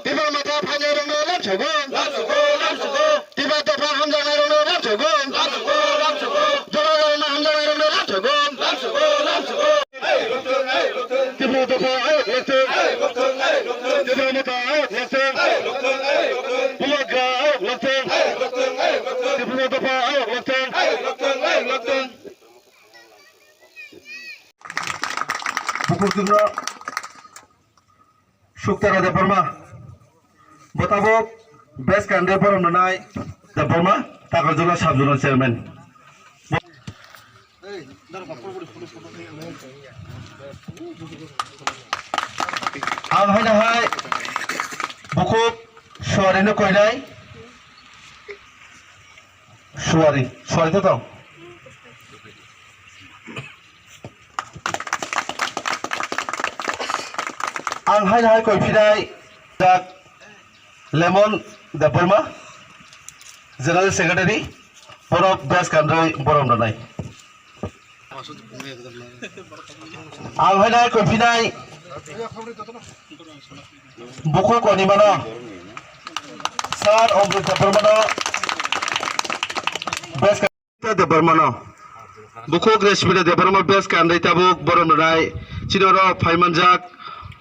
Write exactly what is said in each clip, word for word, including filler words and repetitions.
Tipra Motha phainairokno lamsogo. Tipra dopha hamjaknairokno lamsogo. Jora jorano hamjaknairokno lamsogo. Tipra dopha ayok lokthung. Tipra Motha ayok lokthung. Bubagra ayok lokthung. Tipra dopha ayok lokthung. Bukur Tipra Suktara Debbarma. Bo tabuk best candidate borom rwnai Debbarma, Takarjala sub zonal chairman. Ang haino hai bukhuk suarino koinai. Suari, suari to tong. Ang haino hai koi phinai jak Lemon Debbarma, General Secretary, borok best candidate borom rwnai. Ang haino hai koi phinai bukhuk konimano, Sir Omrit Debbarmano, best Debbarmano. Bukhuk Reshmita Debbarma best candidate tabuk borom rwnai. Chini oro phaimanjak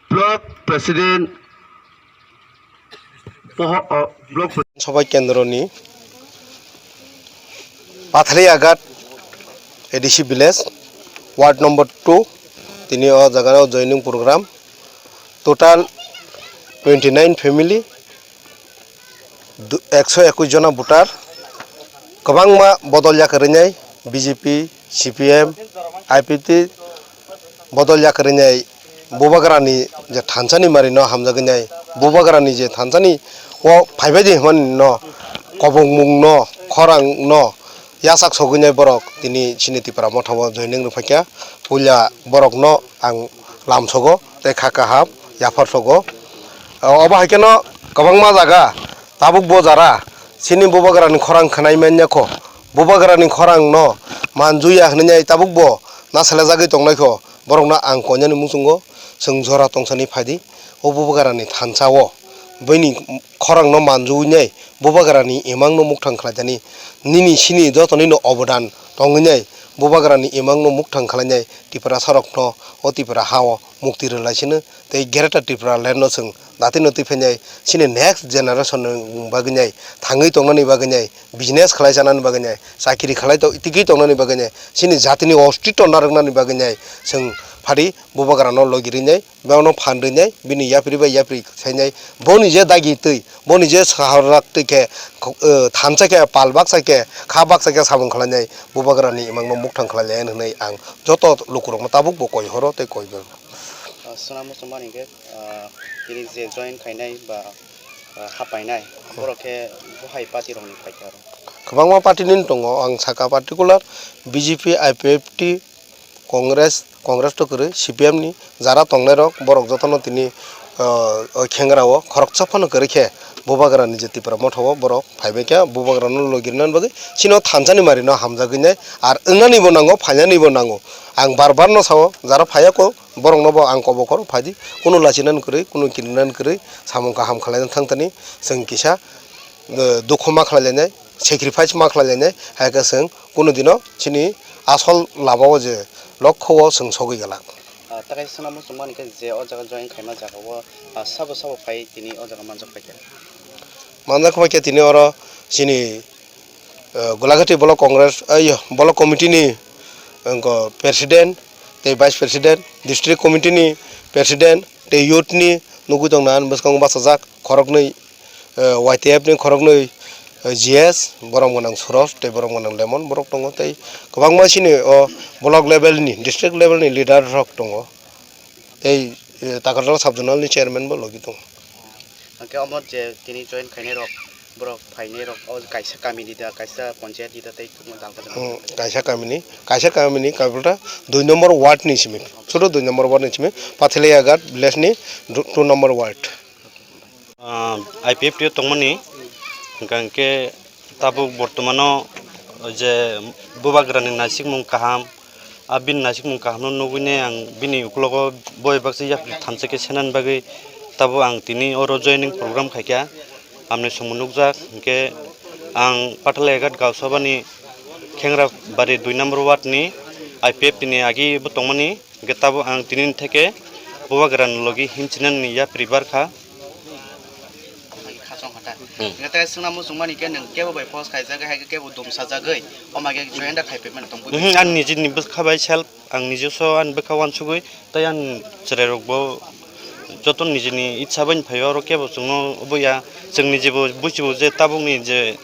block president poho, o, block pre- Sabai kendroni Pathali Agat A D C village, ward number two, tini o jaga o joining program. Total twenty nine family, du-, ekso ekwis jona voter, kwbangma bodol ya kwrwinai, B J P, C P M, I P F T, bodol ya kwrwinai, Bubagrani je thansani marino hamjagwinai, Bubagrani je thansani o phaibaidi hwnmani no, kobongmung no, khorang no, yachak sogwinai borok tini chini Tipra Motha o joining rwphaikha. Puila borokno ang lamsogo tei kha kaham yaphar sogo. Obo hai kheno kwbangma jaga tabuk bo jara chini Bubagrani khorang khwnai manya kho. Bubagrani khorang no manjuya hwnwi tabuk bo nasalajagwi tongnai kho. Borokno ang koinani muchungo chwng jora tongsani phaidi. O Bubagrani thansa o bini khorang no manjuwi nai Bubagrani imang no mukthang khlaijani, nini sini joto nini obodan tongwi nai Bubagrani imang no mukthang khlainai Tiprasa rok no o Tipra ha o mukti rwlai sino tei Greater Tripura land no chwng dati no twi phainai sini next generation ni bagwi nai thangwi tongnani bagwi nai business khlai chanani bagwi nai chakiri khlai to tiki tongnani bagwi nai sini jati ni ostitw narwknani bagwi nai chwng phari Bubagra no logi rinai. Bono phan rwnai, bini yapri bai yapri sainai, boni je dagi twi, boni je saharak twi khe, eh, thansa khe, pal baksa khe, kha baksa khe samung khlainai, Bubagrani imangno mukthang khlainai hwnwi ang joto lukurokno tabuk bo koi horo tei koi ber. Ah, swnam muchungmani khe, ah, tini je join khainai ba, ah, hapainai, borok khe bo hai party rokni phaikha aro? Kwbangma party ni tongo, ang saka particular B J P, I P F T, Congress, Congress to kwrwi, C P M ni jara tongnairok, borok jotono tini, o, o khengra o khoroksa phano kwrwi khe Bubagrani je Tipra Motha o borok phaibai khe Bubagrano logi rwnani bagwi chini o thansani marino hamjagwi nai, ar wngnanibo nango, phainanibo nango. Ang bar bar no sao, jara phaiya kho, borokno bo ang kobo khoro phaidi, kunu lachinani kwrwi, kunu kirinani kwrwi, samung kaham khlaina thang thani, chwng kisa, o, dukhu ma khlai lainai, sacrifice ma khlai lainai, hai khe chwng kunu dino chini asol lama o je lokho o chwng sogwi glak. Ah, takai swnam muchungmani khe je o jaga join khaima jaga o, ah, sabo sabo phai tini o jaga manjak paikha? Manjak paikha tini oro chini, ah, Golaghati Block Congress, ah, iyo, Block Committee ni, wngkha President tei Vice President, District Committee ni President tei Youth ni nugwi tongna bwskango bachajak khoroknwi. eh, Y T F ni khoroknwi, eh, G S, borom gwnang Suros tei borom gwnang Lemon borok tongo tei kwbangma chini o block level ni, district level ni leader rok tongo tei, eh, Takarjala sub zonal ni chairman bo logi tongo. Hwnkhe omo je tini join khainai rok Borok phainai rok o kaisa kamini da, kaisa panchayat ni da tei thwngma dal kaisa. Hmm, kaisa kamini, kaisa kamini, kaisa dui number ward ni simi, suru dui number ward ni simi, Pathelaya Ghat village ni du-, two number ward. Ah, I P F T o tongmani, hingka hingke tabuk bortomano je bubagrani naisikmung kaham, a bini naisikmung kahamno nugwine ang bini ukulogo boi baksa yapri thansa khe senani bagwi tabuk ang tini oro joining program khaikha. Amni songmo nukjak, hingke ang Pathalaya Ghat Gausabani Khengrabari dui number ward ni I P F T ni agi bo tongmani, hingke tabuk ang tini theke bubagrani logi himchinani yapri barkha. Khachong kha ta. Hmm. Hingke tei swngna muchungmani khe nwng kebo bai post khaijagwi, hai khe kebo dum sajagwi, o mai khe join da khai phaimani tong bui. Mhm, ani nijini bwkha bai self, ang nijeso ani bwkha uansugwi, tei ani chwrairokbo joto nijini itsa bai phaio, oro kebo chwngno obo ya, chwng nijibo buchibo je tabukni je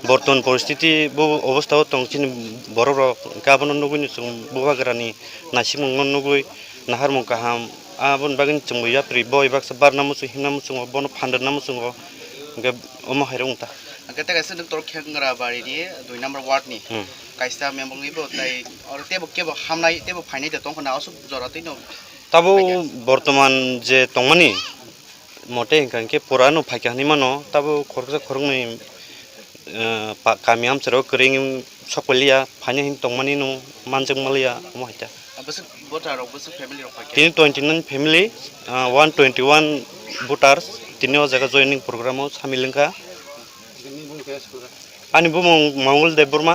bortoman poristiti bo obostha o tong chini borok rok, hingke abono nugwino chwng bubagrani naisikmungno nugwi naharmung kaham, aboni bagwi chwngbo yapri boi baksa barna muchung himna muchungo, bono phanderna muchungo, hingke omo hai rok wng ta. Hingke tei kaisa nwng toro Khengrabari ni dui number ward ni Hmm. kaisa member wngwi bo tei oro teibo kebo hamnai teibo phainai de tongkha na aswk jora twi no Tabuk paikha. Bortoman je tongmani mote hingka hingke pura no phaikha hinui mano, tabuk khoroksa khoroknwi, eh, pa-, kami amcharo kwrwi sok paliya, phaina hin tongmani no manjak maliya, omo hai ta. Ah, bwswk voter rok, bwswk family rok paikha? Tini twenty nine family, ah, one twenty one voters tini o jaga joining program o samil wngkha. Ani bumung Mongol Debbarma.